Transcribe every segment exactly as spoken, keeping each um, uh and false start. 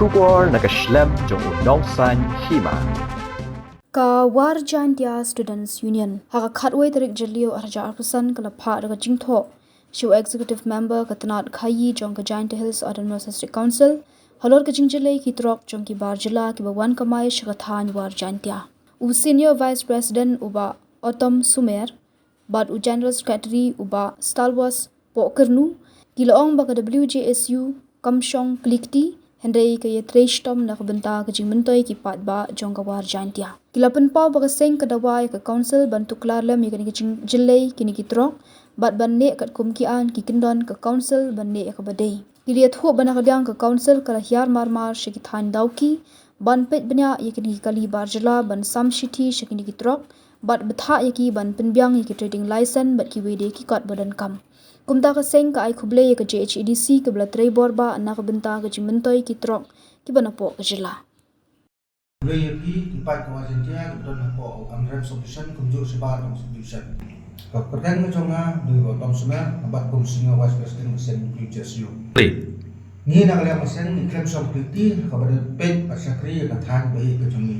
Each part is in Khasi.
Khubor na ka shlem jong u Nongsaiñ Hima. Ka War Jaintia Students Union ha ka khatwei tarik Jylliew arhajar arphew san ka la phah da ka jingthoh sha u Executive Member ka tnat khaii jong ka Jaintia Hills Autonomous District Council halor ka jingjyllei ki trok jong ki bar jylla kiba wan kamai sha ka thaiñ War Jaintia. U Senior Vice President u Bah Otom Sumer bad u General Secretary u Bah Stalwas Pohkyrnu ki la ong ba ka W J S U kam shong kli kti, hynrei ka ïatrei shitom na ka bynta ka jingmyntoi ki paidbah jong ka War Jaintia. Ki la pynpaw ba ka seng ka dawa ïa ka Council ban tuklar lem ïa kane ka jingjyllei kine ki trok bad ban neh katkum ki aiñ ki kyndon ka Council ban neh ïa kaba dei. Ki la ïathuh ba na ka liang ka Council ka la hiar marmar sha ki thaiñ Dawki ban peit bniah ïa kine ki kali bar jylla ban sam shithi sha kine ki trok bad bthah ïa ki ban pynbiang ïa ki trading license bad kiwei de ki kot ba donkam. Kumta ka seng ka ai khublei ïa ka J H A D C kaba la trei bor bha na ka bynta ka jingmyntoi ki trok kiba napoh ka jylla. Khublei ïa phi ki paid ka War Jaintia kiba don hapoh Amrem Subdivision kumjuh shabar Dong Subdivision. Ka kyrteng ka jong nga dei u Otom Sumer, nga bat kum Senior Vice President ka seng W J S U. Ngi na ka liang ka seng ngi khlem shong kti ha kaba dei peit bad shakri ïa ka thaiñ ba ïeit ka jong ngi.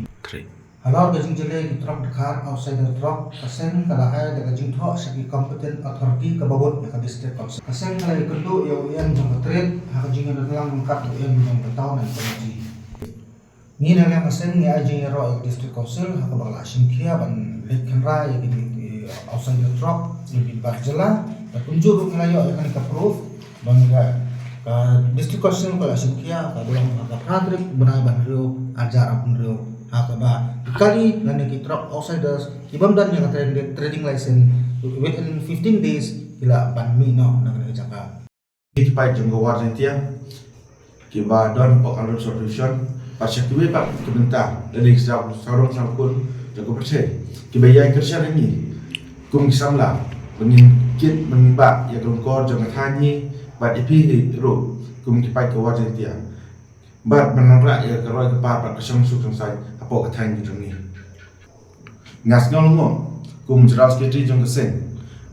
Halor ka jingjyllei ki trok dkhar, outsider trok, ka seng ka la ai da ka jingthoh sha ki competent authority kaba bud ïa ka District Council. Ka seng ka la ïakynduh ïa u M jong ka trade ha ka jingïadonlang ryngkat u M jong ka Town and Community. Ngi na ka liang ka seng ngi ai jingïaroh ïa ka District Council ha kaba ka la shim khia ban leit khynra ïa ki, ki outsider trok, ïa ki bar jylla. Bad kumjuh ruh ngi la ïoh ïa kane ka proof ba ngi ka, ka District Council ka la shim khia, ka long ha ka phra tarik bnai ba hynriew arhajar arphew hynriew, ha kaba ki kali lane ki trok outsiders ki bym don ïa ka trading, trading license within fifteen days ki lah ban mih noh na kane ka jaka. Ki paid jong ka War Jaintia kiba don hapoh Amrem Subdivision bad sha kiwei pat ki bynta lane ki sawdong sawkun jong ka pyrthei kiba ïai kyrshan ïa ngi kum ki samla ba ngin kit, ba ngin bah ïa ka longkor jong ka thaiñ ngi bad ïa phi ruh kum ki paid ka War Jaintia bad ban wanrah ïa ka roi ka par bad ka shongsuk shongsaiñ hapoh ka thaiñ ka jong ngi. Nga sngew lyngngoh kum General Secretary jong ka seng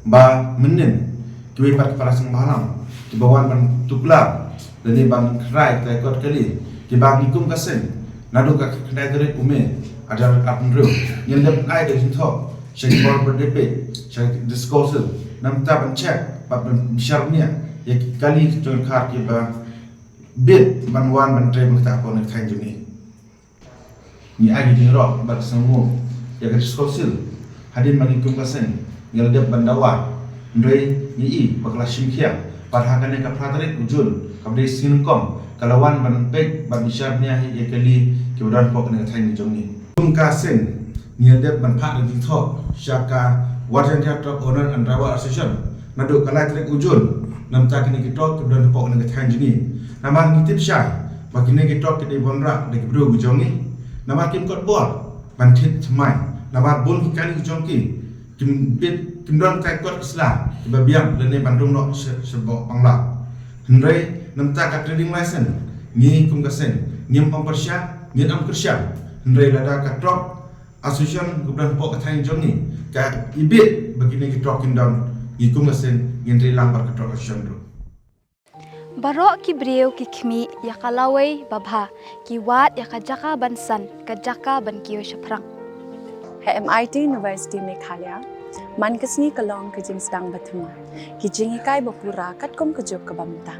ba mynnin kiwei pat ki para seng bhalang kiba wan ban tuklar lane ban khrai ïa ka kot kali kiba ngi kum ka seng naduh ka khyndai tarik u May arhajar arphew hynriew ngin leit ai da ka jingthoh sha ki bor ba dei peit, sha ki District Council, namar ban check bad ban bishar bniah ïa ki kali jong ka dkhar kiba bit ban wan ban trei ban ktah hapoh ka thaiñ jong ngi. Ngi ai ka jingïaroh bad ka sngewbha ïa ka District Council hadien ba ngi kum ka seng ngi la dep ban dawa, hynrei ngi i ba ka la shim khia bad ha kane ka phra tarik u Jun kaba dei sngi nyngkong ka la wan ban peit bad bishar bniah ïa ki kali kiba don hapoh kane ka thaiñ ka jong ngi. Kum ka seng ngi la dep ban phah da ka jingthoh sha ka War Jaintia Truck Owner and Driver Association naduh ka lai tarik u Jun namar kine ki trok kiba don hapoh kane ka thaiñ jong ngi. Namar ngi tip shai ba kine ki trok ki dei ban wanrah da ki briew ki jong ngi. Namar kim kot bor ban thied thymmai, namar bun ki kali ki jong ki kim bit, kim don kai kot ki sla kiba biang lane ban rung noh sha, sha bok Bangla. Hynrei namar ka trading license ngi kum ka seng ngim ym pyrshah, ngim ym kyrshan. Hynrei lada ka trok association kaba don hapoh ka thaiñ jong ngi ka ibit ba kine ki trok kin don, ngi kum ka seng ngin ri lang bad ka trok association ruh. Baroh ki briew ki khmih ïa ka lawei babha, ki wad ïa ka jaka ban san, ka jaka ban kiew shaphrang. Ha M I T University Meghalaya man ka sngi ka long ka jingsdang ba thymmai, ki jinghikai ba pura katkum ka juk kaba mynta.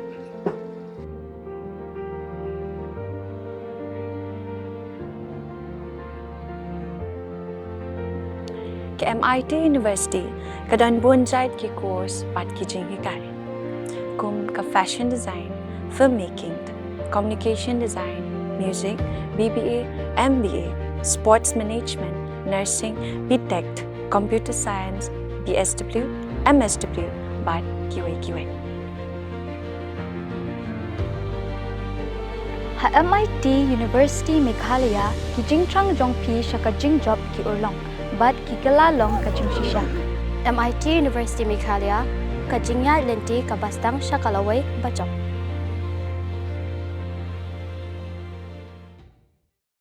Ka M I T University ka don bun jait ki course bad ki jinghikai kum ka fashion design, filmmaking, communication design, music, B B A, M B A, sports management, nursing, B Tech, computer science, B S W, M S W bad kiwei kiwei. Ha M I T University Meghalaya ki jingthrang jong phi sha ka jingjop ki urlong bad ki kylla long ka jingshisha. M I T University Meghalaya ka jingïaid lynti kaba sdang sha ka lawei bajop.